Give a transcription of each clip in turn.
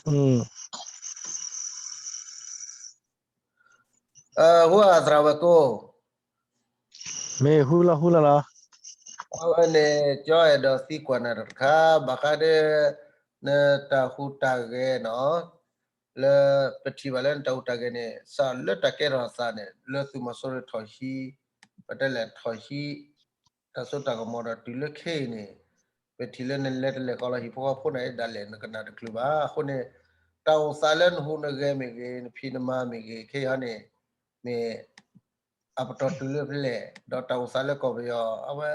အဃိသရၣ်ဝဲၢ်ကိၣ်, မ့ၢ်ဟူလီၤဟူလီၤလီၤ. အဝဲန့ၣ် ကၠီအဲၣ်ဒိးသံကွၢ်နၤတခါ ဘၣ်ဃးဒီး နတၢ်ဟူးတၢ်ဂဲၤနီၤ, လၢပထံၣ်ဘၣ်လၢနတၢ်ဟူးတၢ်ဂဲၤန့ၣ် စးလၢတၢ်ကဲထီၣ်သးန့ၣ် လၢသုးမီၤစိရိၤထီၣ်ဟံး, ပတဲလဲၣ်ထီၣ်ဟံး တၢ်စိတၢ်ကမီၤဒီးတုၤလၢခဲအံၤန့ၣ်, ပထံၣ်လၢနလဲၤတလဲၤဃီလီၤ ဟံၣ်ဖိဃီဖိန့ၣ် ဒၣ်လဲာ်နကနၣ်တချုးဘၣ်. အဃိန့ၣ် တၢ်အိၣ်သးလၢနဟူးနဂဲၤမ့ၢ်ဂ့ၤ နဖံးနမၤမ့ၢ်ဂ့ၤ ခဲအံၤန့ၣ် မ့ၢ် အပတီၢ်တုၤလၢဖဲလဲၣ်, ဒီးတၢ်အိၣ်သးလၢကီၢ်ပယီၤ အဝဲ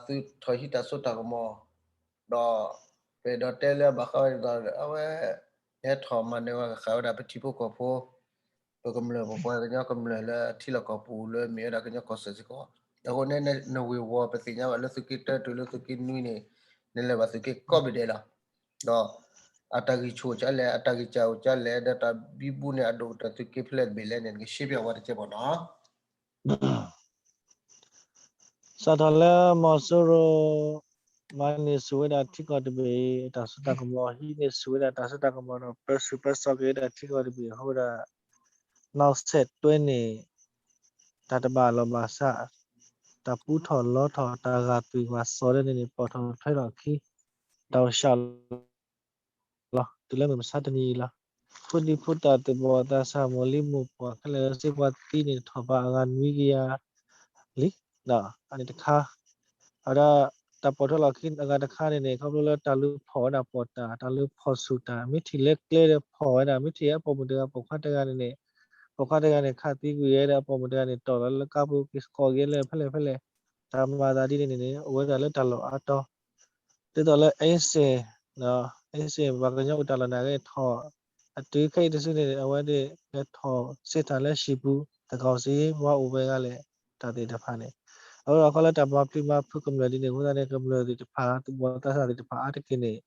သုးထီၣ်ဟံးတၢ်စိတၢ်ကမီၤ, ဒီး ပအဲၣ်ဒိးတဲလၢဘၣ်ဃးဝဲဒ်သိး အဝဲ ဟဲထီၣ်မၤနၢၤဝဲကဃာ်ဝဲဒၣ်ပထံဖိကီၢ်ဖိ, ပကမျၢၢ်ပပှၤကညီကမျၢၢ်လၢထံလီၢ်ကီၢ်ပူၤလၢမ့ၢ်ဝဲဒၣ်ကညီကီၢ်စဲၣ်စ့ၢ်ကီး, အဃိန့ၣ် နဝ့ၢ်ဝီၤပသ့ၣ်ညါဘၣ်လၢသုးက့တၢတုၤလၢသုးက့နွံန့ၣ်, နလဲၤဘၣ်သုးက့ကိးဘ့ၣ်ဒဲးလီၤ. ဒီး အတၢ်ဂံၢ်ဆူၣ်အိၣ်ကလဲၣ် အတၢ်ဂံၢ်စၢ်အိၣ်ကလဲၣ် ဒီးတၢ်ဘံဘူန့ၣ်အဒိၣ်ကတၢၢ်သုးက့ဖဲလဲၣ်တဘ့ၣ်လဲၣ်န့ၣ် နကရှဲပၠးဝဲတကဲးပနီၤ. စးထီၣ်လၢမီၤစိရိၤ မၤန့ၢ်ဆူၣ်ဝဲဒၣ်ထံကီၢ်တဘ့ၣ်အံၤ တၢ်စိတၢ်ကမီၤ ဟံးန့ၢ်ဆူၣ်ဝဲဒၣ်တၢ်စိတၢ်ကမီၤဒီး ပၢဆူၣ်ပၢစိးက့ၤဝဲဒၣ်ထံကီၢ်တဘ့ၣ်အဃိဒီး နီၣ်ဆဲးတွဲန့ၣ် တၢ်တဘၣ်လီၢ်ဘၣ်စး, တၢ်ပူထီၣ်လီထီၣ် တၢ်ဂာ်သွံၣ်ဂာ်စီၤဒ်န့ၣ်န့ၣ် ပိာ်ထီၣ်ထွဲထီၣ်အခံ တၢ်အိၣ်စှၤ လီၤ တုၤလၢမုၢ်မဆါတနံၤအံၤလီၤ. ဖိဒံဖိသၣ်သူၣ်ဘီၣ်သးစၢ် မိၢ်လံမိၢ်ပှၢ်ခဲလၢာ်လၢစ့ပှၤသံန့ၣ် ထီၣ်ပာ်အဂၤနွံကယၤလံ. အန့ၣ်တခါ, အဝဲဒၣ် တၢ်ပိာ်ထွဲလီၤခံအဂၤတခါန့ၣ်န့ၣ် ခီဖျိလၢတၢ်လုၢ်ဖီၣ်ဝဲဒၣ်ပီၣ်တၢ် တၢ်လုၢ်ဖီၣ်ဆူၣ်တၢ် မ့ၢ်ထံၣ်လၢကျဲဒီးဖီၣ်ဝဲဒၣ် မ့ၢ်ထံၣ်အပိာ်မုၣ်တဂၤပိာ်ခွါတဂၤန့ၣ်န့ၣ် ပိာ်ခွါတဂၤန့ၣ် ခးသံကွံာ်ဝဲဒီးအပိာ်မုၣ်တဂၤန့ၣ် တီၢ်လီၤလၢကါပူၤက့ၤစကိးက့ၤလဲၣ်ဖဲလဲၣ်ဖဲလဲၣ် တၢ်မၤသးဒ်န့ၣ်န့ၣ်န့ၣ် အိၣ်ဝဲဒၣ်လၢတၢ်လီၢ်အါတီၤ ဒ်သိးလၢ အ့စ့ၣ်, အ့စ့ၣ် ပှၤကညီအိၣ်တၢ်လီၢ်နာ်က့ထီၣ် အတုၤခဲအံၤတစုန့ၣ် အဝဲသ့ၣ်လဲၤထီၣ်စ့တၢ်လၢဟံၣ်ပူၤ သကီစ့ မ့ၢ်အိၣ်ဝဲဂၤလဲၣ် တၢ်သ့ၣ်တဖၣ်န့ၣ် အဃိဒီးခီလၢတၢ်မၤပျံၤမၤဖုးကမျၢၢ်ဒ်န့ၣ် အဃိသတးန့ၣ် ကမျၢၢ်သ့ၣ်တဖၣ် သူၣ်ဘီၣ်သးစၢ်သ့ၣ်တဖၣ်အါတက့ၢ်န့ၣ်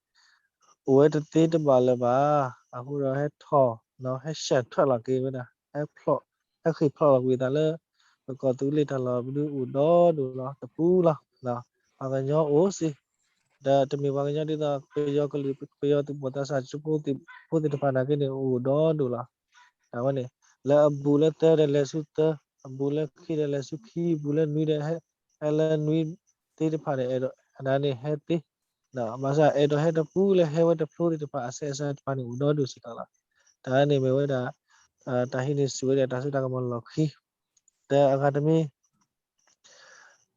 အိၣ်ဝဲတသ့တဘၣ်လၢၤဘၣ်. အဃိဒီးဟဲထီၣ် ဟဲဆှၢထွဲလီၤက့ၤဝဲဒၣ် ဟဲဖျိး ဟဲဃ့ၢ်ဖျိးလီၤကွံာ်သးလၢ ပကီၢ်သူလ့ၤတၢ်လီၢ်ပဒုအိၣ်ဒီဒူၣ်လီၤ တပူၤလီၤ. ပှၤကညီအိၣ်စ့ၢ် ဒီးတမ့ၢ်ပှၤကညီဒ်သိး ပယီၤကလုာ် ပယီၤသူၣ်ဘီၣ်သးစၢ် ကၠိဖိသ့ၣ်တဖၣ်နာ်က့န့ၣ် အိၣ်ဒီဒူၣ်လီၤ. တၢ်ဝဲန့ၣ် လၢအဘူးလၢသၢဒီးလဲၤဆူသၢ, အဘူးလၢခံဒီးလဲၤဆူခံ, အဘူးလၢနွံဒီး ဟဲလၢနွံသ့ၣ်တဖၣ်န့ၣ် အဲၣ်ဒိး အဒၣ်န့ၣ်ဟဲသ့ ဘၣ်ဆၣ်အဲၣ်ဒိးဟဲတပူၤလၢဟဲဝဲတဖျိသ့ၣ်တဖၣ် အဆဲးအဆါတဖၣ်န့ၣ် အိၣ်ဒီဒူၣ်စ့ၢ်ကီးလီၤ. တၢ်န့ၣ်မ့ၢ်ဝဲဒၣ် တၢ်ဟံးန့ၢ်ဆူၣ်ဝဲဒၣ်တၢ်စိတၢ်ကမီၤလီၢ်ခံ ဒီးအဂၤတမံၤ ခီ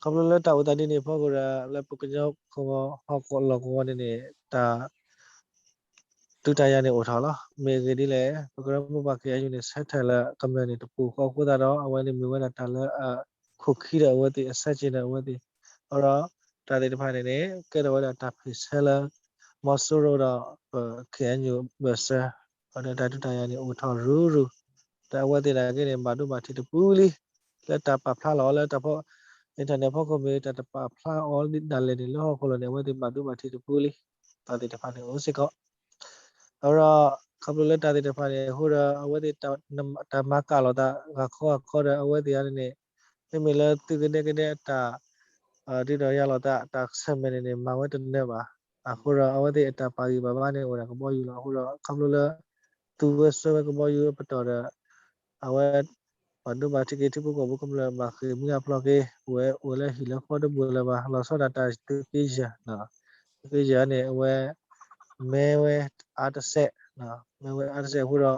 ဖျိလၢတၢ်အိၣ်သးဒ်န့ၣ်အဖီခိၣ်ဒီး လၢပကညီဟီၣ်ကဝီၤလီၢ်ကဝီၤန့ၣ်န့ၣ် တၢ် ဒုးတၢ်ယၤန့ၣ်အိၣ်ထီၣ်လီၤ. မ့ၢ်ဂ့ၢ်ဒ်လဲၣ် ပကရၢမိၢ်ပှၢ် ခ့ၣ်အဲၣ်ယူၣ်န့ၣ် ဆၢထၢၣ်လၢကမျၢၢ်န့ၣ်တပူၤဃီအဃိသတးဒီး အဝဲန့ၣ်မ့ၢ်ဝဲဒၣ်တၢ်လၢအခိၣ်ခံဒီးအဝဲသ့ၣ် အဆၢက့ၤဒီးအဝဲသ့ၣ် အဃိဒီး တၢ်သ့ၣ်တဖၣ်န့ၣ်န့ၣ် ကဲထီၣ်ဝဲဒၣ်တၢ်ဖ့ၣ်ဆၢလၢ မီၤစိရိၤဒီးပ ခ့ၣ်အဲၣ်ယူၣ် ဘၢၣ်စၢၤ ဒီးတၢ်ဒုးတၢ်ယၤန့ၣ်အိၣ်ထီၣ်ရုၢ်ရုၢ် ဒီးအဝဲသ့ၣ်နာ်က့န့ၣ် ဘၣ်ဒိဘၣ်ထံးတပူၤလံ လၢတၢ်ပာ်ဖျါလီၤအီၤလၢတၢ်ဖီ internet ဖီခိၣ်မ့ၢ် တၢ်တပာ်ဖျါအီၤဒၣ်လဲာ်န့ၣ် လၢဟီၣ်ခိၣ်လီၤန့ၣ် အဝဲသ့ၣ်ဘၣ်ဒိဘၣ်ထံးတပူၤလံ တၢ်သ့ၣ်တဖၣ်န့ၣ်အိၣ်စ့ၢ်ကီး အဃိဒီး ခီဖျိလၢတၢ်သ့ၣ်တဖၣ်န့ၣ် အဃိဒီး အဝဲသ့ၣ် တၢ်မၤကၣ်လိာ်သး ဂၤခီဂၤခီဒီး အဝဲသ့ၣ်အံၤန့ၣ် မ့မ့ၢ်လၢသုးကဒဲကဒဲအတၢ် ဒုးဒီးယၤလိာ်သး တၢ်ဆၢၣ်မဲာ်န့ၣ်န့ၣ် မၤဝဲတနၢၤဘၣ်. အဃိဒီး အဝဲသ့ၣ်အတၢ်ပာ်ဂံၢ်ပာ်ဘါန့ၣ် အိၣ်ဝဲဒၣ်ကဘီယူၤလီၤ. အဃိဒီး ခီဖျိလၢ သူဝဲစွဲဝဲကဘီယူၤအပတီၢ်ဒီး အဝဲ ဘၣ်ဒိဘၣ်ထံးက့ၤထံဖိကီၢ်ဖိကမျၢၢ် ဘၣ်ဃ့ၢ်မှံဟးဖျိးက့ၤ အိၣ်ဝဲအိၣ်လၢဟံၣ်လၢဃီတဘူးလၢၤဘၣ် လီၤဆီဒၣ်တၢ်သုးက့ယဲၢ် သုးက့ယဲၢ်န့ၣ် အဝဲ မ့ၢ်ဝဲအါတစဲး မ့ၢ်ဝဲအါတစဲးအဃိဒီး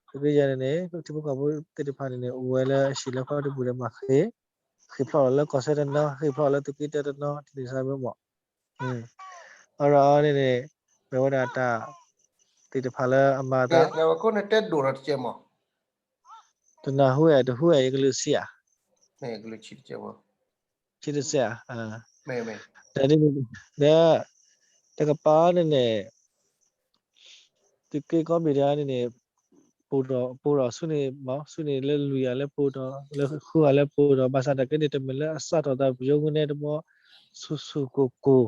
သုးက့ယဲၢ်န့ၣ်န့ၣ် ထံဖိကီၢ်ဖိသ့ၣ်တဖၣ်န့ၣ်န့ၣ် အိၣ်ဝဲလၢဟံၣ်လၢဃီတဘူးဒီးဘၣ်ဃ့ၢ် ဃ့ၢ်ဖျိးလီၤလၢကီၢ်စဲၣ်တနီၤ ဃ့ၢ်ဖျိးလၢသုးက့တၢတနီၤ ထံၣ်န့ၣ်စါဘၣ်မး အဃိဒီးန့ၣ်န့ၣ် မ့ၢ်ဝဲဒၣ်တၢ် သ့ၣ်တဖၣ်လၢအမၤအသး တနၢ်ဟူဝဲ တဟူဝဲ ယကလုၢ်ဆံးဧါ ဆံးတစဲးဧါ ဒီး ဒီး တကပၤန့ၣ်န့ၣ် သုးက့ကိးဘ့ၣ်ဒၣ်န့ၣ်န့ၣ် ပိၢ်ဒီး ပိၢ်ဒီးဆူန့ၣ် မ့ၢ်ဆူန့ၣ်လၢလွံၢ်ဂၤလၢပိၢ်ဒီး လၢဃုဂၤလၢပိၢ်ဒီး ဘၣ်ဆၣ်တၢ်ကဲန့ၣ် တမ့ၢ်လၢအစးထီၣ်သးပယီၤဂုနဲတဘီ ဆူၣ်ဆူၣ်ကိၢ်ကိၢ်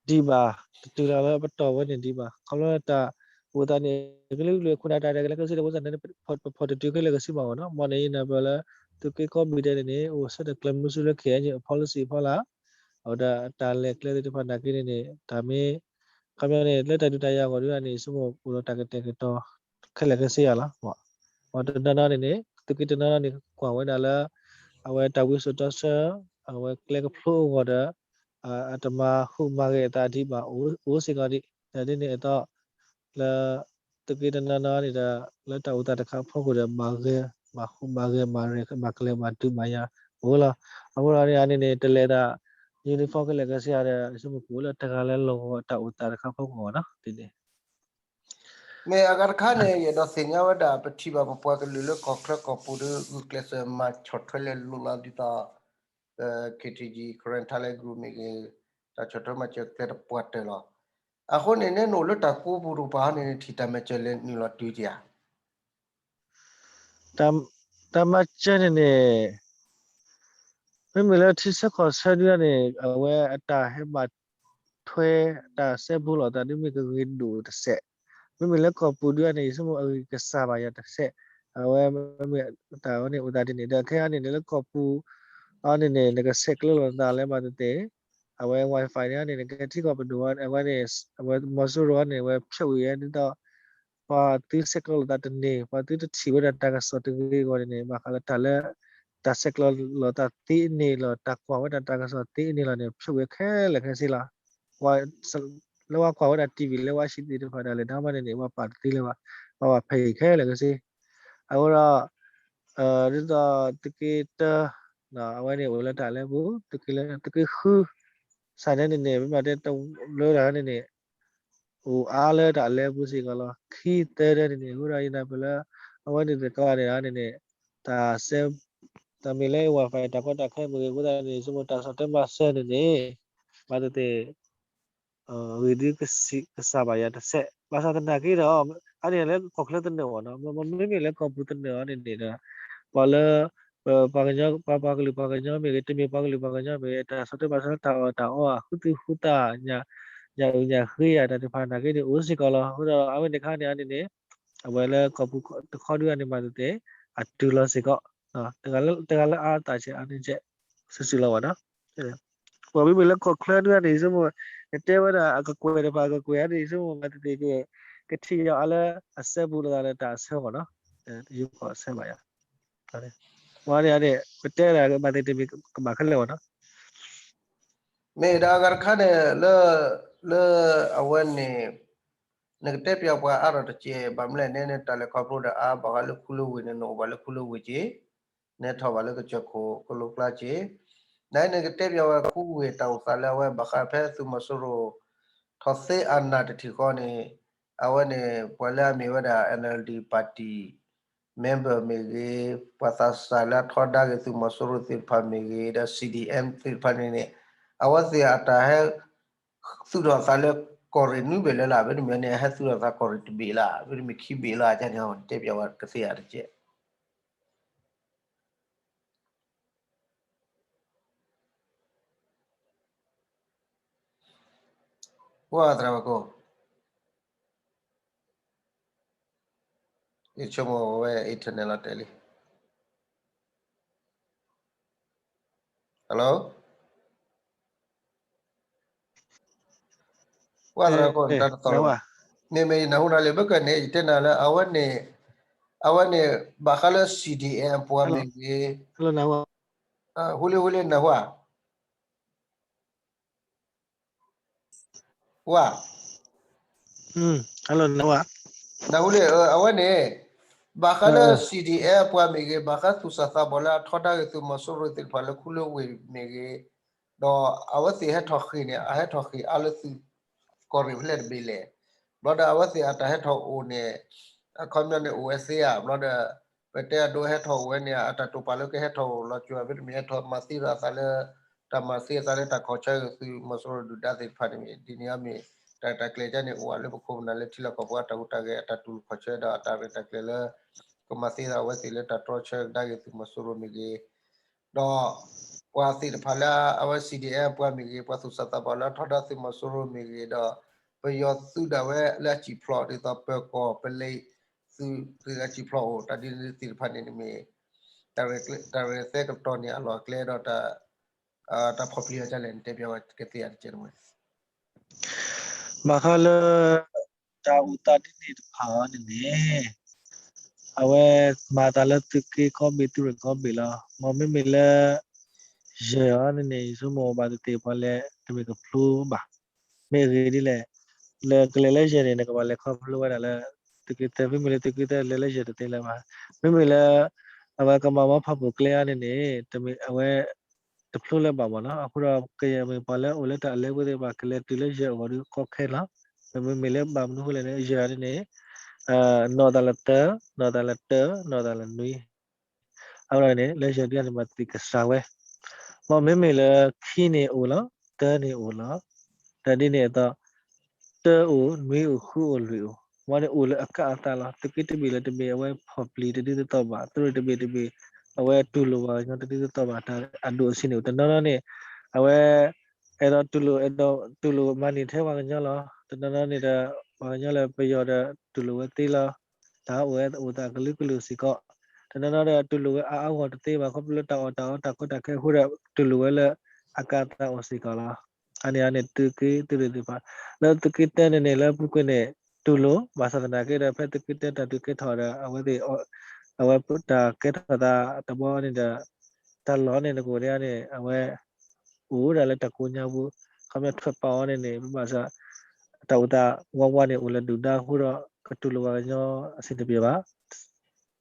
ဒံးဘၣ် တတုၤလီၤလၢပတီၢ်ဝဲန့ၣ်ဒံးဘၣ် ခီဖျိတၢ်အိၣ်သးန့ၣ် ကလုာ်ကလုာ်ခိၣ်နၢ်တၢ်ဒဲးကလဲၤကစံၣ်တဘိစၢ်န့ၣ် ပဖီၣ်တတုၤခဲလၢာ်ကစံၣ်မးအီၤနီၤ မ်န့ၣ်ယနၢ်ပၢၢ်လၢ သုးက့ကိးဘ့ၣ်ဒၣ်န့ၣ်န့ၣ် အိၣ်ဆၢထၢၣ်ကျဲမုၢ်ဆူၣ်လၢ ခ့ၣ်အဲၣ်ယူၣ် အ policy အဖီလာ် အဝဲဒၣ်တၢ်လဲၤကျဲသ့ၣ်တဖၣ်နာ်က့န့ၣ်န့ၣ် တၢ်မ့ၢ် ခီပညီန့ၣ် လၢတၢ်ဒုးတၢ်ယၤအဂီၢ်ဒ်န့ၣ် ယဆိကမိၣ်အိၣ်ဒီးတၢ်ကတဲာ်ကတီၤ ခဲလၢာ်ခဲဆ့ယၤလီၤ. ပှၤတနီၤနီၤန့ၣ်န့ၣ် သုးက့တနီၤနီၤန့ၣ် ကွၢ်ဝဲဒၣ်လၢ အဝဲတၢ်ဝံစိာ်တီဆှၢ အဝဲကျဲကဖျိအဂီၢ်ဒီး အတမၤဟူးမၤဂဲၤအသးဒံးဘၣ် အိၣ်စ့ၢ်ကီးဒံး ဒ်န့ၣ်အသိး လၢ သုးက့တနီၤနီၤန့ၣ်ဒီး လၢတၢ်အိၣ်သးတခါအဖီခိၣ်ဒီး မၤဂဲၤ မၤဟူးမၤဂဲၤ မၤရဲၣ် မၤကျဲၤ မၤဒုးမၤယၤ အိၣ်လီၤ. အဃိဒီးန့ၣ်န့ၣ် တလဲၤသး uniform ခဲလၢာ်ခဲဆ့ဒီး ယဆိကမိၣ်ကအိၣ်လၢတဂၤလၢလီၢ်ကဝီၤတၢ်အိၣ်သးတခါအဖီခိၣ်အဂီၢ်နီၤ ဒ်န့ၣ် မ့ၢ်အဂၤတခါန့ၣ် ယအဲၣ်ဒိးသ့ၣ်ညါဝဲဒၣ် ပထံၣ်ဘၣ်ပပှၤကလုာ်လၢကီၢ်ချၢကီၢ်ပူၤဒီး ဂုာ်ကျဲးစၢးမၤဆီၣ်ထွဲလဲၤလိာ်လီၤဒ်သိး KTG Karen Thai Land Group မ့ၢ်ဂ့ၤ တၢ်ဆီၣ်ထွဲမၤစၢၤကျဲတပှၢ်တၢၢ်လီၤ. အဃိန့ၣ် နဲနအိၣ်လၢတၢ်ကိးပူၤတကပၤန့ၣ် ထံၣ်တၢ်မဲာ်စၢၤလဲၤနုာ်လီၤတုၤဧါ တၢ်မၤစၢၤန့ၣ်န့ၣ် မ့မ့ၢ်လၢထံဆၢကီၢ်ဆၢဒုန့ၣ် အဝဲအတၢ်ဟဲမၤထွဲ တၢ်စဲဘူးလိာ်သးဒ်မ့ၢ်ကဂ့ၤဒိၣ်တစဲး, မ့မ့ၢ်လၢကီၢ်ပူၤဒုန့ၣ် ယဆိကမိၣ်အဂံၢ်ကစၢ်ဘၣ်ယၤတစဲး, အဝဲမ့ၢ်တၢ်ဝဲန့ၣ်အိၣ်သးဒ်န့ၣ် ဒီးခဲအံၤန့ၣ်န့ၣ် လၢကီၢ်ပူၤ အီၤန့ၣ်န့ၣ် နကဆဲးကျၢလိာ်သးလၢမၤသ့ၣ်သ့ၣ်, အဝဲ Wi-Fi န့ၣ်န့ၣ် နကထံကီၢ်ပဒိၣ်အဝဲန့ၣ် အဝဲမီၤစိရိၤန့ၣ် အဝဲဖျၢၣ်ဝံၤဝဲဒ်သိး ပှၤသုဆဲးကျၢလိာ်သးတန့ၢ် ပှၤသုတထံၣ်ဝဲဒၣ်တၢ်ကစီၣ်တဂ့ၤအဂီၢ်န့ၣ်န့ၣ် ဘၣ်ဃးလၢတၢ်လၢ တၢ်ဆဲးကျၢလိာ်သးသ့န့ၣ်လီၤ တၢ်ကွၢ်ဝဲဒၣ်တၢ်ကစီၣ်သ့န့ၣ်လီၤန့ၣ် ဖျၢၣ်ဝံၤခဲလၢာ်ခဲဆ့လီၤ. လၢဝဲကွၢ်ဝဲဒၣ် TV လၢဝဲဟံၣ်သ့ၣ်တဖၣ်ဒၣ်လဲာ် တၢ်မၤန့ၣ်န့ၣ် ဝဲပာ်တသ့လၢၤဘၣ်, ပှၤဘၣ်ဖဲအံၤခဲလၢာ်ခဲဆ့, အဃိဒီး ဒ်သိးသုးက့တၢ အဝဲန့ၣ်အိၣ်လၢတၢ်လဲပူၤ သုးက့ဃု စးန့ၣ်န့ၣ်န့ၣ် ပမ့ၢ်တဲတလၢတၢ်န့ၣ်န့ၣ် အိၣ်အါလၢတၢ်လဲပူၤစ့ၢ်ကီးလီၤ. ခံသၢဒၢန့ၣ်န့ၣ် အဃိဒီးယနၢ်ပၢၢ်လၢ အဝဲန့ၣ်တကးန့ၣ်န့ၣ်န့ၣ် တၢ်စဲ တၢ်မ့ၢ်လၢ Wi-Fi တၢ်ကီတၢ်ခဲမ့ၢ်ဂ့ၤ အဃိသတးန့ၣ် ယဆိကမိၣ်တၢ်ဆီၣ်ထွဲမၤစၢၤန့ၣ်န့ၣ် မၤသ့ၣ်သ့ၣ် ဂ့ၤဒုကစၢ်ဘၣ်ယၤတစဲး ဘၣ်ဆၣ်သနာ်က့ဒီး အါန့ၣ်လၢကီၢ်ချၢသနၢၣ်အီၤနီၤ မ့မ့ၢ်လၢကီၢ်ပူၤသနၢၣ်အီၤန့ၣ်န့ၣ်ဒီး ပှၤလၢ ပှၤကညီ ပှၤပှၤကလုာ်ပှၤကညီမ့ၢ်ဂ့ၤ တမ့ၢ်ပှၤကလုာ်ပှၤကညီမ့ၢ်ဂ့ၤ တၢ်ဆီၣ်ထွဲမၤစၢၤလၢတၢ်အီၣ်တၢ်အီ ဃုသူၣ်ဃုသး ညၣ်အုၣ်ညၣ်ဃ့ယၤတၢ်တဖၣ်နာ်က့န့ၣ် အိၣ်စ့ၢ်ကီးလီၤ. အဃိဒီးအဝဲန့ၣ်ခါန့ၣ်အါန့ၣ်န့ၣ် အဝဲလၢကီၢ်ပူၤတခီဒုန့ၣ် မၤသ့ၣ်သ့ၣ် အတုၤလီၤစ့ၢ်ကီး တဂၤလၢအါသးဆဲးအါန့ၣ်ဆဲး စုစုလီၤဘၣ်နီၤ ပှၤမ့မ့ၢ်လၢကီၢ်ချၢဒုန့ၣ် ယဆိကမိၣ် နတဲဝဲဒၣ်အကကွဲၢ်တဖၣ်အကကွဲၢ်န့ၣ် ယဆိကမိၣ်မၤသ့ၣ်သ့ၣ်က ကထံၣ်ယီၤအါလၢအစဲဘူးလိာ်သးလၢတၢ်အဆၢအဂီၢ်နီၤ ယုၢ်ခီၣ်အဆၢဘၣ်ယၤ ဝဲန့ၣ်န့ၣ် ပတဲဒၣ်မၤသ့ၣ်သ့ၣ်မ့ၢ် ကဘၣ်ခဲလၢာ်ဘၣ်နီၤ မ့ၢ်ဒၣ်အဂၤတခါန့ၣ် လၢ လၢအဝဲန့ၣ် နကတဲပျးပှၤအါထီၣ်တက့ၢ် ဘၣ်မနုၤလဲၣ်န့ၣ် တၢ်လဲၤခီဖျိဒီးအါ ဘၣ်ဃးလၢခူလၢဝ့ၢ်န့ၣ် နအိၣ်ဘၣ်လၢခူလၢဝ့ၢ်က့ၤ နဟဲထီၣ်ဘၣ်လၢကစၢၢ်ခိၣ်ကလိကျါက့ၤ နနကတဲပျးဝဲခူဝ့ၢ်တၢ်အိၣ်သးလၢအဝဲဘၣ်ဃးဖဲသုးမီၤစိရိၤ ထီၣ်သ့အနၢ်တထံၣ်ဃီန့ၣ် အဝဲန့ၣ် ပှၤလၢအမ့ၢ်ဝဲဒၣ် NLD party member မ့ၢ်ဂ့ၤ ပှၤသးစၢ်လၢအထီဒါက့ၤသုးမီၤစိရိၤသ့ၣ်တဖၣ်မ့ၢ်ဂ့ၤ ဒီး CDM သ့ၣ်တဖၣ်န့ၣ်န့ၣ် အဝဲသ့ၣ်အတၢ်ဟဲ သူၣ်ထီၣ်သးလၢကီၢ်ရ့ၣ်နွံဘ့ၣ်လၢ်လၢ် မ့တမ့ၢ်န့ၣ် အဟဲသူၣ်ထီၣ်သးကီၢ်ရ့ၣ်တဘ့ၣ်လၢ် မ့တမ့ၢ်ခံဘ့ၣ်လၢ် ကန့ၣ် တဲပျးဝဲကသ့ဧါတကဲး ဝဲသရၣ်ဝဲကိး ယဆိကမိၣ်ဝဲ internet လီၤတဲာ်လံ Hello ဝဲသရၣ်ကိး နတၢ်တသီလီၤ မ့မ့ၢ်ယနၢ်ဟူနၤလံ ဘၣ်ကန့ၣ် ယတဲနၤလၢ အဝဲန့ၣ် အဝဲန့ၣ် ဘၣ်ဃးလၢ CDM ပှၤမ့ၢ်ဂ့ၤ ဟူလံ ဟူလံ နၢ်ဟူဧါ ဝါ နၢ်ဟူလံ အဝဲန့ၣ် ဘၣ်ဃးလၢ CDM ပှၤမ့ၢ်ဂ့ၤ ဘၣ်ဃးသူၣ်စၢ်သးဘီၣ်လၢအထီဒါက့ၤသုးမီၤစိရိၤသ့ၣ်တဖၣ်လၢခူလၢဝ့ၢ်မ့ၢ်ဂ့ၤ ဒီးအဝဲသ့ၣ်ဟဲထီၣ်ဃ့ၢ်န့ၣ် အဟဲထီၣ်ဃ့ၢ်အါလၢသုးကီၢ်ရ့ၣ်ဖဲလဲၣ်တဘ့ၣ်လဲၣ် ဘျီဒီးအဝဲသ့ၣ်အတၢ်ဟဲထီၣ်အိၣ်န့ၣ် အခီပညီန့ၣ်အိၣ်ဝဲသ့ဧါ ဘျီဒီး ပတဲအဒိဟဲထီၣ်အိၣ်ဝဲန့ၣ် အတၢ်တိာ်ပာ်လၢကဟဲထီၣ်အိၣ်လီၤကၠိ မ့တမ့ၢ်ဟဲထီၣ်မၤသံဒီးအသးလၢ တၢ်မၤသံအသးလၢတၢ်ခီၣ်ဆၢဂ့ၤသုးမီၤစိရိၤဒုၣ်ဒါသ့ၣ်တဖၣ်န့ၣ် ဒ်န့ၣ်အမ့ၢ် တၢ်ရဲၣ်တၢ်ကျဲၤကန့ၣ်အိၣ်ဝဲလၢပခိၣ်ပနၢ်လၢထံလီၢ်ကီၢ်ပူၤအတၢ်ဟူးတၢ်ဂဲၤအတၢ်တူၢ်လိာ်ခီၣ်ဆၢဒီးအတၢ်ရဲၣ်တၢ်ကျဲၤလၢ ကမၤသံသးအဝဲသ့ၣ်လၢတၢ်တြီဆၢကဒါက့ၤသုးမီၤစိရိၤမ့ၢ်ဂ့ၤ ဒီးပှၤသ့ၣ်တဖၣ်လၢအဝဲ CDM ပှၤမ့ၢ်ဂ့ၤ ပှၤသူၣ်စၢ်သးဘီၣ်လၢအထီဒါသုးမီၤစိရိၤမ့ၢ်ဂ့ၤဒီး ပယီၤသုးဒၣ်ဝဲလၢအစံၣ်ဖျိး ဒ်သိးပၢၤကီၢ်ပလံး သုးအစံၣ်ဖျိးအိၣ် တၢ်ဒ်န့ၣ်သ့ၣ်တဖၣ်န့ၣ်မ့ၢ် တၢ်ရဲၣ်သဲကတီၤန့ၣ်အလီၢ်အကျဲဒီး တၢ်ဖီၣ်ပျံၤအီၤဒ်လဲၣ် နတဲပျးဝဲကသ့ဧါတကဲးန့ၣ်ဝဲ ဘၣ်ဃးလၢ တၢ်အိၣ်သးဒ်န့ၣ်တဖၣ်အံၤန့ၣ်န့ၣ် အဝဲမၤသးလၢသုးက့ကိးဘ့ၣ်သုးရ့ၣ်ကိးဘ့ၣ်လီၤ. မ်မ့မ့ၢ်လၢ ယဲၢ်အံၤန့ၣ်န့ၣ် ယဆိကမိၣ်ဘၣ်သ့ၣ်သ့ၣ်ပှၤလဲၤတမ့ၢ်ကဖျိဘၣ်. မ့ၢ်အဂ့ၢ်ဒ်လဲၣ်, လၢကလဲၤလၢယဲၢ်န့ၣ် နကဘၣ်လဲၤခီဖျိဝဲဒၣ်လၢ သုးက့သၢ မ့မ့ၢ်လၢသုးက့သၢလဲၤလၢယဲၢ်တသ့လၢၤဘၣ်. မ့မ့ၢ်လၢ အဝဲကမၤမီဖးပိာ်ကျဲအံၤန့ၣ်န့ၣ် တမ့ၢ်အဝဲ တဖျိလၢၤဘၣ်မ့ၢ်နီၤ. အဃိဒီးကယဲၢ်မ့ၢ်ပှၤလၢအိၣ်လၢတၢ်အလဲပူၤသ့ၣ်တဖၣ် ကလဲၤတုၤလၢယဲၢ်အဂီၢ်ဒီးကီခဲလီၤ. မ့မ့ၢ်လၢဘၣ်မနုၤဃိလဲၣ်န့ၣ် ယဲၢ်အံၤန့ၣ်န့ၣ် နီၢ်သးလၢတၢ, နီၢ်သးလၢတၢ, နီၢ်သးလၢနွံ အဃိဒီးန့ၣ် လၢယဲၢ်ဒ်န့ၣ်မၤသံၣ်ကစၢ်ဝဲ, မ်မ့မ့ၢ်လၢခံန့ၣ်အိၣ်လီၤ, တၢန့ၣ်အိၣ်လီၤ, ဒီးဒ်န့ၣ်အသိး တၢအိၣ်, နွံအိၣ်, ဃုအိၣ်, လွံၢ်အိၣ်, ဝဲန့ၣ်အိၣ်လၢအကးအသးလီၤ. သုးက့တဘ့ၣ်လၢတဘ့ၣ် အဝဲဖီၣ်ပျံၤတဒ်သိးသိးဘၣ်, သုးရ့ၣ်တဘ့ၣ်တဘ့ၣ် အဝဲတူၢ်လိာ်ပှၤကညီတဒ်သိးသိးဘၣ်, တၢ်အဒိၣ်အဆံးန့ၣ်အိၣ်. တနီၤနီၤန့ၣ် အဝဲ အဲၣ်ဒိးတူၢ်လိာ်, အဲၣ်ဒိးတူၢ်လိာ်မၤန့ၢ်ထဲပှၤကညီလီၤ. တနီၤနီၤန့ၣ်ဒီး ပှၤကညီလၢပယီၤဒီးတူၢ်လိာ်ဝဲသ့လီၤ. တၢ်အိၣ်ဝဲအိၣ်သးကလုာ်ကလုာ်စ့ၢ်ကီး, တနီၤနီၤဒီးတူၢ်လိာ်ဝဲအါအါဂီၢ်တသ့ဘၣ်, ခီဖျိလၢတၢ်အီၣ်တၢ်အီတၢ်ကီတၢ်ခဲအဃိဒီး တူၢ်လိာ်ဝဲလၢအကးအသးအိၣ်စ့ၢ်ကီးလီၤ. အန့ၣ်အန့ၣ် သုးက့သုးရ့ၣ်သ့ၣ်တဖၣ်, လၢသုးက့တၢန့ၣ်န့ၣ် လၢပူၤကွံာ်န့ၣ် တူၢ်လိာ် ဘၣ်ဆၣ်သနာ်က့ဒီး ဖဲသုးက့တၢတၢ်ဒုးကဲထီၣ်ဒီး အဝဲသ့ၣ် အဝဲတၢ်ကဲထီၣ်သးတဘျီန့ၣ်ဒီး တၢ်လီၢ်န့ၣ်နကအိၣ်ဒ်န့ၣ် အဝဲ အိၣ်ဒၣ်လၢတၢ်ကိးညါပူၤ, ခီဖျိထွဲပာ်အီၤန့ၣ်န့ၣ် ဘၣ်ဆၣ်တၢ်အိၣ်သးဝးဝးန့ၣ် အိၣ်လၢဒုၣ်ဒါအဃိဒီး ကတူၢ်လိာ်ပှၤကညီအဆင်တပြေဘၣ်.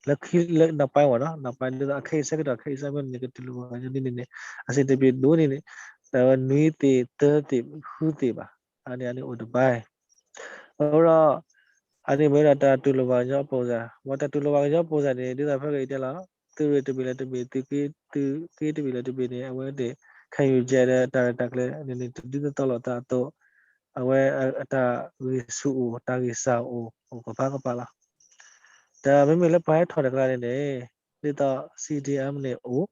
လၢခံလၢနပၢၢ်ဝဲနီၤ, နပၢၢ်ဒ်သိးအခဲအံၤဆၢကတီၢ် ခဲအံၤဆၢမုၢ်န့ၣ် ကတူၢ်လိာ်ပှၤကညီဒ်န့ၣ်န့ၣ် အဆင်တပြေဒိၣ်န့ၣ်န့ၣ် တဝဲနွံသ့ၣ် တၢသ့ၣ် ဃုသ့ၣ်ဘၣ်. အန့ၣ်အန့ၣ်အိၣ်တပၢၢ် အဃိဒီး အန့ၣ်မ့ၢ်ဝဲဒၣ်တၢ်တူၢ်လိာ်ပှၤကညီအပိၢ်စၢ်, ဝဲတၢ်တူၢ်လိာ်ပှၤကညီအပိၢ်စၢ်န့ၣ် ဒ်သိးဖဲဂ့ၤတဲလီၤ, သုးရ့ၣ်တဘ့ၣ်လၢတဘ့ၣ်, သုးက့တဘ့ၣ်လၢတဘ့ၣ်န့ၣ် အဝဲသ့ၣ် ခံယူချက် ဒီးတၢ်ရဲၣ်တၢ်ကျဲၤန့ၣ်န့ၣ် တဒ်သိးသိးလိာ်သးအသိး အဝဲအတၢ်ဂံၢ်ဆူၣ်အိၣ်, တၢ်ဂံၢ်စၢ်အိၣ်, အိၣ်ကပၤကပၤလီၤ. ဒီးမ့မ့ၢ်လၢပှၤဟဲထီၣ်တကျါန့ၣ်န့ၣ် ဒ်သိး CDM န့ၣ်အိၣ်,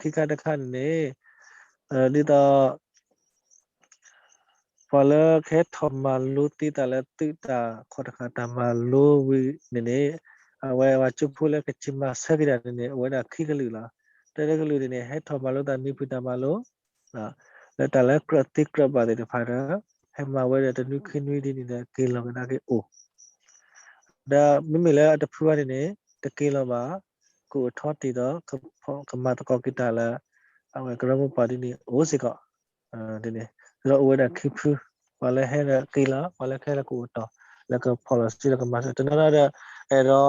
ဒီးခံခါတခါန့ၣ်န့ၣ် ဒ်သိး ပှၤလၢကဟဲထီၣ်မၤလိသ့တၢ်လၢသုးတၢ်ခီၣ်တဃာ်တၢ်မၤလိဝံၤန့ၣ်န့ၣ် အဝဲပှၤကၠိဖိလၢကစံးမၤဆၢက့ၤတၢ်န့ၣ်န့ၣ် အိၣ်ဝဲဒၣ်ခံကလုာ်လီၤ. တၢတကလုာ်န့ၣ်န့ၣ် ဟဲထီၣ်မၤလိသးနွံဖုတၢ်မၤလိ လၢတၢ်လၢကြၢးသ့ကြၢးဘၣ်သ့ၣ်တဖၣ်ဒီး ဟဲမၤဝဲဒီးတနွံခံနွံဒ်န့ၣ်ဒီး က့ၤလီၤကဒါက့ၤအိၣ် ဒီးမ့မ့ၢ်လၢအတဖုဘၣ်န့ၣ်န့ၣ် တက့ၤလီၤဘၣ်, ကအိၣ်ထီၣ်တ့ၢ်ဒီး ကမၤသကိးက့ၤတၢ်လၢ အဝဲကရၢမိၢ်ပှၢ်ဒ်န့ၣ်အိၣ်စ့ၢ်ကီး, ဒ်န့ၣ် ဒီးအိၣ်ဝဲဒၣ်ခံဖု, ပှၤလၢဟဲဒီးက့ၤလီၤ, ပှၤလၢကဟဲလၢကအိၣ်တီၢ် လၢကဖီၣ်လီၤစုဒီးကမၤစၢၤ, တနီၤနီၤဒီး အဲၣ်ဒိး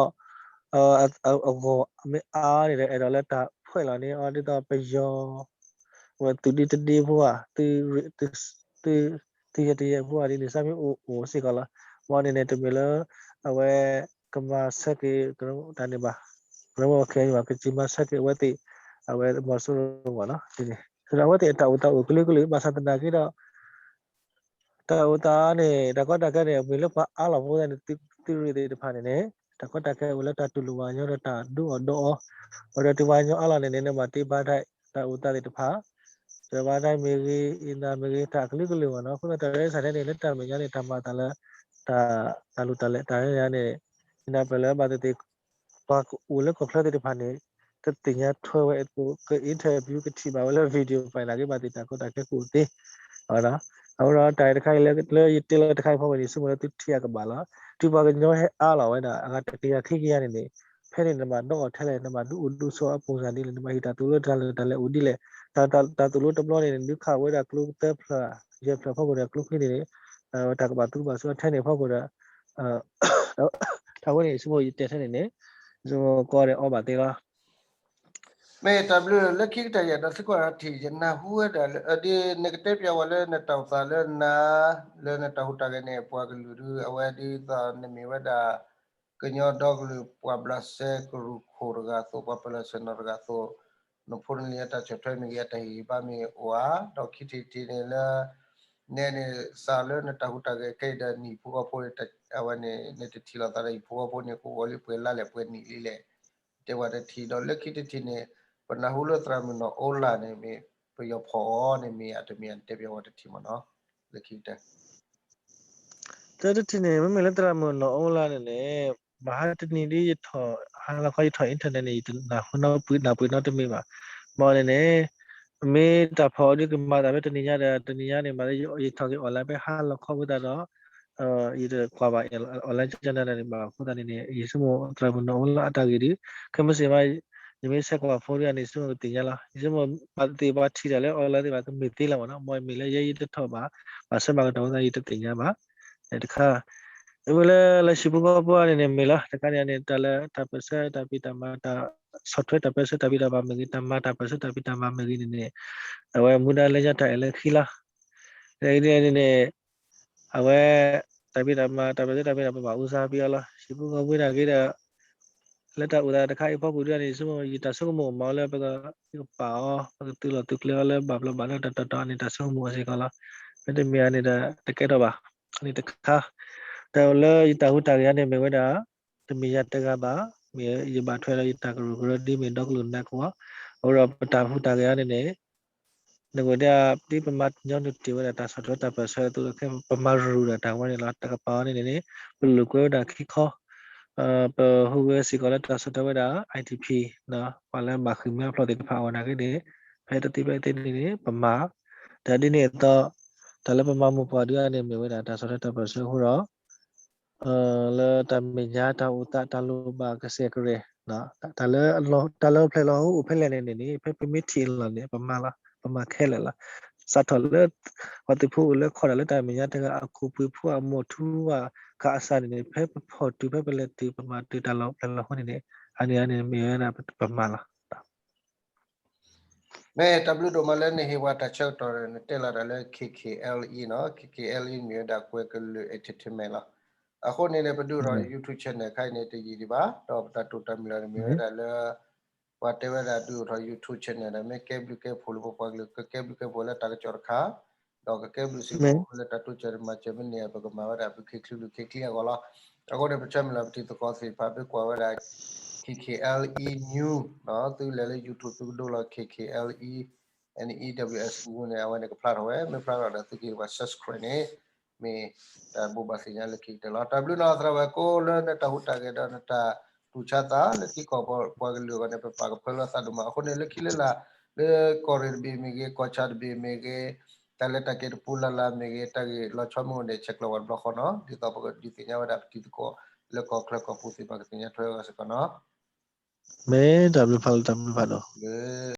အဂီၢ်မ့ၢ်အါန့ၣ်ဒီး အဲၣ်ဒိးလၢတၢ်ဖှဲးလီၤန့ၢ်အီၤ ဒ်သိးပယီၤ ဝဲသုးဒ့တဒ့ဖိဧါ, သုး သုးယဲၢ်တယဲၢ်ဖိဧါဒ်န့ၣ် စ့ၢ်မ့ၢ်အိၣ်အိၣ်စ့ၢ်ကီးလီၤ. မ်န့ၣ်န့ၣ် တမ့ၢ်လၢ အဝဲကမၤဆၢက့ၤတၢ်န့ၣ်ဘၣ်, ကရၢမိၢ်ပှၢ်ခဲအံၤဘၣ်, ကစံးမၤဆၢက့ၤအဝဲသ့ၣ် အဝဲမီၤစိရိၤမ့ၢ်နီၤ, ဒ်န့ၣ် ဒီးအဝဲသ့ၣ်အတၢ်အိၣ်သးအိၣ်ကလုာ်ကလုာ် ဘၣ်ဆၣ်သနာ်က့ဒီး တၢ်အိၣ်သးန့ၣ် တၢ်ကီတၢ်ခဲန့ၣ် မ့ၢ်လၢပှၤအါလီၤဖိသတးန့ၣ် သုးရ့ၣ်သ့ၣ်တဖၣ်န့ၣ်န့ၣ် တၢ်ကီတၢ်ခဲအိၣ်လၢတၢ်တူၢ်လိာ်ပှၤကညီဒီးတၢ်ဒုးအီၣ်ဒုးအီ, ဒီးတုၤပှၤကညီအါလီၤန့ၣ်န့ၣ် နဘၣ်တ့ဘါဒၣ် တၢ်အိၣ်သးသ့ၣ်တဖၣ်, ဒီးဘါဒၣ်မ့ၢ်ဂ့ၤ အ့ၣ်နၤမ့ၢ်ဂ့ၤ တၢ်ကလုာ်ကလုာ်မ့ၢ်နီၤ, အဃိသတးတၢ်ရဲၣ်စးထဲန့ၣ် လၢတၢ်မဲာ်ညါန့ၣ် တၢ်မၤအသးလၢ တၢ် တၢ်လိၣ်တၢ်လဲၤတၢ်န့ၣ်န့ၣ် ယနၢ်ပၢၢ်လၢဘၣ်သ့ၣ်သ့ၣ် ပှၤကအိၣ်လၢကီၢ်ချၢသ့ၣ်တဖၣ်န့ၣ် ကသ့ၣ်ညါထွဲဝဲအသိး က interview ကထံၣ်ဘၣ်ဝဲလၢ video file နာ်က့ ဘၣ်သ့ၣ်တၢ်ကီတၢ်ခဲကအိၣ်သ့, အဃိဒီးတၢ်တခါအံၤလၢ လၢယတဲလီၤတခါအံၤဖီခိၣ်န့ၣ် ဆိကမိၣ်လၢသုထံၣ်အကဘၣ်လီၤ. တုၤပှၤကညီဟဲအါလီၤဝဲဒၣ် အဂၤတကယၤခံကယၤန့ၣ်န့ၣ် ဖဲန့ၣ်နဘၣ်ဒိးအီၤထဲလဲၣ် နဘၣ်ဒုးအိၣ်ဒုးဆိးအပူၤစၢ်ဒ်လဲၣ် နဘၣ်ဟ့ၣ်တၢ်သိၣ်လိတၢ်လၢတၢ်လဲၤအိၣ်ဒ်လဲၣ်, တၢ်သိၣ်လိတဘျီန့ၣ် နဒုးခးဝဲဒၣ်ကျိသၢဖျၢၣ် ယဲၢ်ဖျၢၣ်ဖီခိၣ်ဒီး ကျိချံန့ၣ်န့ၣ် တၢ်ကဘၣ်သူဘၣ်ဆူအထဲန့ၣ်ဖီခိၣ်ဒီး တၢ်ဝဲန့ၣ် ယဆိကမိၣ်ယတဲထဲန့ၣ်န့ၣ် ယဆိကမိၣ်ကီးဒီးအီဘၣ်သ့လီၤ. မ့ၢ်တၢ်ဘျုးလၢခံကတၢၢ် ယအဲၣ်ဒိးသံကွၢ်ထံၣ် ယနၢ်ဟူဝဲဒၣ်လၢ ဒ်နကတဲပျးဝဲလၢနတၢ်အိၣ်သးလၢနၤ လၢနတၢ်ဟူးတၢ်ဂဲၤန့ၣ် ပှၤကလုာ်ဒုး အဝဲဒ်သိးနမ့ၢ်ဝဲဒၣ် ကညီဒီကလုာ်ပှၤဘျးစဲကရူၢ်ခိၣ်တဂၤအသိး ပှၤပၢၤလီၢ်ဆ့ၣ်နီၤတဂၤအသိး နဖိနလံၤအတၢ်ဆီၣ်ထွဲမ့ၢ်ဂ့ၤ အတၢ်ဟ့ၣ်ဂံၢ်ဘါမ့ၢ်ဂ့ၤအိၣ်ဧါ, ဒီးခံထံၣ်တထံၣ်န့ၣ်လၢ နဲန့ၣ် စးလၢနတၢ်ဟူးတၢ်ဂဲၤခဲအံၤဒီး နဟံၣ်ဖိဃီဖိ အဝဲန့ၣ် နတထံၣ်လိာ်သးဒီးဟံၣ်ဖိဃီဖိန့ၣ် ကအိၣ်လံပှဲၤလါလဲၣ်ပှဲၤနံၣ်လံလဲၣ် တဲဝဲတထံၣ်ဒီး လၢခံတထံၣ်န့ၣ် ပနၢ်ဟူလၢသရၣ်မုၣ်နီၢ်အိလၣ်န့ၣ်မ့ၢ် ပယီၤဖီၣ်အီၤန့ၣ်မ့ၢ် အတမ့ၢ် အတဲပျးဝဲတထံၣ်မ့ၢ်နီၤ လၢခံကတၢၢ် တၢ်တထံၣ်န့ၣ် မ့မ့ၢ်လၢသရၣ်မုၣ်နီၢ်အိလၣ်န့ၣ်န့ၣ် ဘၣ်ဟးတနံၤဒ်ယထီၣ် ဟါလီၤခီယထီၣ် internet န့ၣ် ယတနၢ်ဟူနီတပှဲၤနီတမံၤဘၣ်. မ်န့ၣ်န့ၣ် မ့ၢ်တၢ်ဖီၣ်အီၤဒုးကမၤသးဖဲတနံၤညါဒီး တနံၤညါန့ၣ် မ့ၢ်ယထီၣ်က့ၤ online ဖဲဟါလီၤခီဝံၤသတးဒီး ယတကွၢ်ဘၣ် online ကနၤန့ၣ် ဘၣ်အဃိသတးန့ၣ်န့ၣ် ယဆိကမိၣ်သရၣ်မုၣ်နီၢ်အိၣ်လၢအတၢ်ဂ့ၢ်ဒီး ခဲမုၢ်ဆ့ၣ်မး ယမ့ၢ်ဆဲးကွၢ်ဖိဒုးန့ၣ် ယဆိကမိၣ်ကသ့ၣ်ညါလီၤ. ယဆိကမိၣ်ဘၣ်သ့ၣ်ဘၣ်ထံၣ်တၢ်လၢ online သ့ၣ်တဖၣ် ကမ့ၢ်သ့လီၤမ့ၢ်နီၤ. မ်မ့ၢ်လၢယဲယတထီၣ်ဘၣ် ဘၣ်ဆၢဘၣ်ကတီၤဝဲသတးယတသ့ၣ်ညါဘၣ် တခါ မ့မ့ၢ်လၢလၢဟံၣ်ဖိဃီဖိန့ၣ်န့ၣ် မ့ၢ်လီၤ တခါန့ၣ်န့ၣ် တၢ်လၢတၢ်ပၢၢ်ဆၢတၢ်ဖံးတၢ်မၤ တၢ်ဆီၣ်ထွဲတၢ်ပၢၢ်ဆၢတၢ်ဖံးတၢ်မၤမ့ၢ်ဂ့ၤ တၢ်မၤတၢ်ပၢၢ်ဆၢတၢ်ဖံးတၢ်မၤမ့ၢ်ဂ့ၤန့ၣ်န့ၣ် အဝဲမူဒါလၢညါတၢ်အဲၣ်လၢခံလီၤ. န့ၣ်န့ၣ် အဝဲ တၢ်ဖံးတၢ်မၤ တၢ်ပၢၢ်ဆၢတၢ်ဖံးတၢ်မၤ ပဘၣ်အူစါပံအီၤလီၤ. ဟံၣ်ဖိဃီဖိနာ်က့ဒီး လၢတၢ်အိၣ်သးတခါအံၤအဖီခိၣ်ဒုးန့ၣ် ဆိကမိၣ် ယတၢ်ဆိကမိၣ်မၤအီၤလၢပက ပာ်အီၤ ပကသုးလီၤသုးကျဲၤအီၤလၢဘၣ်ဘျီဘၣ်လၢတၢ်တီတီန့ၣ် တၢ်ဆိကမိၣ်အစ့ၢ်ကီးလီၤ. မ့တမ့ၢ်အန့ၣ်ဒီး တကဲထီၣ်ဘၣ်. န့ၣ်တခါ တၢ်လၢယတၢ်ဟူးတၢ်ဂဲၤအံၤန့ၣ် မ့ၢ်ဝဲဒၣ် တမ့ၢ်ယၤတဂၤဘၣ်, မ့ၢ်ယဘၣ်ထွဲဒီးယတၢ်ကရူၢ်ကရၢဒ်မ့ၢ်ဒီကလုာ်နးကိး, အဃိဒီးပတၢ်ဟူးတၢ်ဂဲၤအံၤန့ၣ်န့ၣ် နကွၢ်ဒ်ပမၤညီနုၢ်တ့ၢ်ဝဲဒၣ်တၢ်ဆီၣ်ထွဲတၢ်ပၢၢ်ဆၢအသိးဒီး ခဲပမၤရူၤတၢ်တၢ်ဝဲန့ၣ်လီၤ. တကပၤအံၤန့ၣ်န့ၣ် ပလိာ်ကွဲဝဲဒၣ်ခံခီ, ပဟူးဂဲၤစ့ၢ်ကီးလၢတၢ်ဆီၣ်ထွဲဝဲဒၣ် IDP ပှၤလၢဘၣ်ဃ့ၢ်မှံဟးဖျိးသ့ၣ်တဖၣ်အဂီၢ်နာ်က့န့ၣ် ဖဲတသ့ဖဲသ့န့ၣ်န့ၣ် ပမၤ, တၢ်ဒ်န့ၣ်အသိး တၢ်လၢပမၤမိၢ်ပှၢ်ဒုးအံၤန့ၣ် မ့ၢ်ဝဲဒၣ်တၢ်ဆီၣ်ထွဲတၢ်ပၢၢ်ဆၢအဃိဒီး လၢတၢ်မဲာ်ညါတၢ်အိၣ်သးတၢ်လိၣ်ဘၣ်ကစဲးကရဲး, တၢ်လၢ တၢ်လၢပျဲၢ်လီၤဟိအိၣ်ဖဲလဲၣ်န့ၣ်န့ၣ် ဖဲပမ့ၢ်ထံၣ်အလီၢ်န့ၣ် ပမၤလီၤ, ပမၤခဲလၢာ်လီၤ. စးထီၣ်လၢ ပှၤသုးဖိအိၣ်လၢခီၣ်တၢ်လၢတၢ်မဲာ်ညါတဂၤအခိၣ်ပှ့ၤဖိအမိၢ်ထူအကစၢ်န့ၣ်န့ၣ် ဖဲပဖီၣ်တုၤဖဲပလဲၤတုၤ ပမၤတုၤတၢ်လီၢ်ပျဲၢ်လီၤဟိန့ၣ်န့ၣ် အန့ၣ်အန့ၣ်မ့ၢ်ဝဲဒၣ်ပမၤလီၤ. မ့ၢ်တၢ်ဘျုးဒိၣ်မးလၢနဟ့ၣ်ဝဲတၢ်ဆၢကတီၢ်ဒီး နတဲလီၤတၢ်လၢ KKLE နီၤ, KKLE မ့ၢ်ဝဲဒၣ်ကွဲၤကလုာ် Entertainment လီၤ. အဃိန့ၣ်န့ၣ် ပဒုးအိၣ်ထီၣ် YouTube channel ခါအံၤန့ၣ် တယံာ်ဒံးဘၣ်, ဒီးပတၢ်တိာ်တၢ်မုၢ်လၢ်န့ၣ်မ့ၢ်ဝဲဒၣ်လၢ ပှၤတဲဝဲဒၣ်ဒုးအိၣ်ထီၣ် YouTube channel ဒီး မ့ၢ်ကဲဘျုးကဲဖှိၣ်လၢပပှၤကလုာ် ကကဲဘျုးကဲဖှိၣ်လၢတၢ်ကစီၣ်တခါ ဒီးကကဲဘျုးစ့ၢ်ကီးလၢတၢ်တိစၢၤမၤစၢၤမ့ၢ်န့ၢ် ပကမၤဝဲဒၣ်ဘုခ့ချုဘျုးခ့ချံအဂီၢ်လီၤ. အဃိန့ၣ် ပဆၢမုၢ်လၢ်ပတံၤသကိးသ့ၣ်တဖၣ် ပကွၢ်ဝဲဒၣ် KKLE News နီၤ, သုလဲၤလၢ YouTube သုကဒိလီၤ KKLE News န့ၣ် အဝဲန့ၣ်ကဖျါထီၣ်ဝဲ, မ့ၢ်ဖျါထီၣ်ဒီးသုကဟ့ၣ်ပှၤ subscribe န့ၣ် မ့ၢ်တၢ်ဘိးဘၣ်သ့ၣ်ညါလၢခံကတၢၢ်လီၤ. တၢ်ဘျုးနီၤသရၣ်ဝဲၢ်ကိးလၢနတၢ်ဟူးတၢ်ဂဲၤဒီးနတၢ်တူၢ်ဆါသးလၢထံကီၢ်ပှၤကလုာ်အဂီၢ်န့ၣ် ပပာ်ကဖၢလၢသးဒိၣ်မး. အဃိန့ၣ် လၢခံလၢလာ် လၢကီၢ်ရ့ၣ်တဘ့ၣ်မ့ၢ်ဂ့ၤ, ကီၢ်ဆၣ်တဘ့ၣ်မ့ၢ်ဂ့ၤ, တၢ်လဲၤတၢ်က့ၤတပူၤလၢ်လၢ်မ့ၢ်ဂ့ၤ, တၢ်ဂ့ၢ်လီၤဆီမ့ၢ်အိၣ်န့ၣ် ဆဲးကျိးဝဲတဘျီဃီနီၤ, ဒ်သိးပကဒုးသ့ၣ်ညါဝဲဒၣ်ပတံၤသကိး လၢကီၢ်ချၢကီၢ်ပူၤသ့ၣ်တဖၣ်ကသ့ၣ်ညါထွဲဝဲစ့ၢ်ကီးနီၤ. မ့ၢ်တၢ်ဘျုးဖးလၢတၢ်ဘျုးဖးဒိၣ်